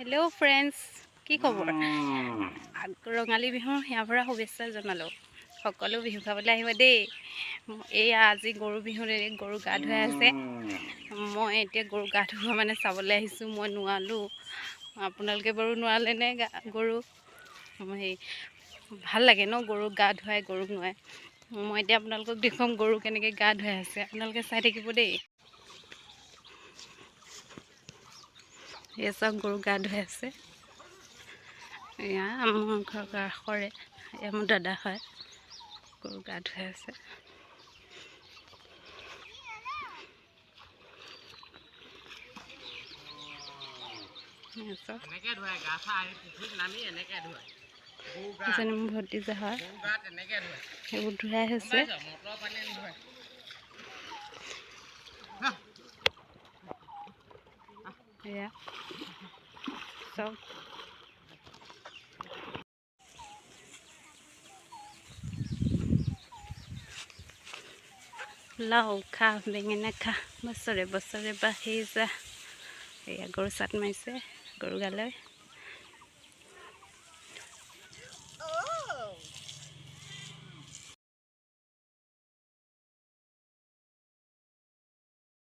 Hello' friends, কি খবৰ? ৰঙালী বিহুৰ হিয়া ভৰা শুভেচ্ছা জনালোঁ। সকলো বিহু খাবলৈ আহিব দেই। এয়া আজি গৰু বিহু, গৰু গা ধুৱাই আছে। মই এতিয়া গৰু গা ধুওৱা মানে চাবলৈ আহিছোঁ। মই নোৱালোঁ, আপোনালোকে বাৰু নোৱালেনে গা গৰু? সেই ভাল লাগে ন গৰু গা ধুৱাই, গৰুক নোৱাই। মই এতিয়া আপোনালোকক দেখুৱাম গৰু কেনেকৈ গা ধুৱাই আছে, আপোনালোকে চাই থাকিব দেই। এয়া চাওক, গৰু গা ধুৱাই আছে। এয়া আমাৰ ঘৰৰ কাষৰে, এয়া মোৰ দাদা হয়, গৰু গা ধুৱাই আছে। এজনী মোৰ ভতিজা হয়, সেইবোৰ ধুৱাই আছে। এয়া চব লাও খা, বেঙেনা খা, বছৰে বছৰে বাঢ়ি যা। এয়া গৰু চাট মাৰিছে গৰু গালৈ।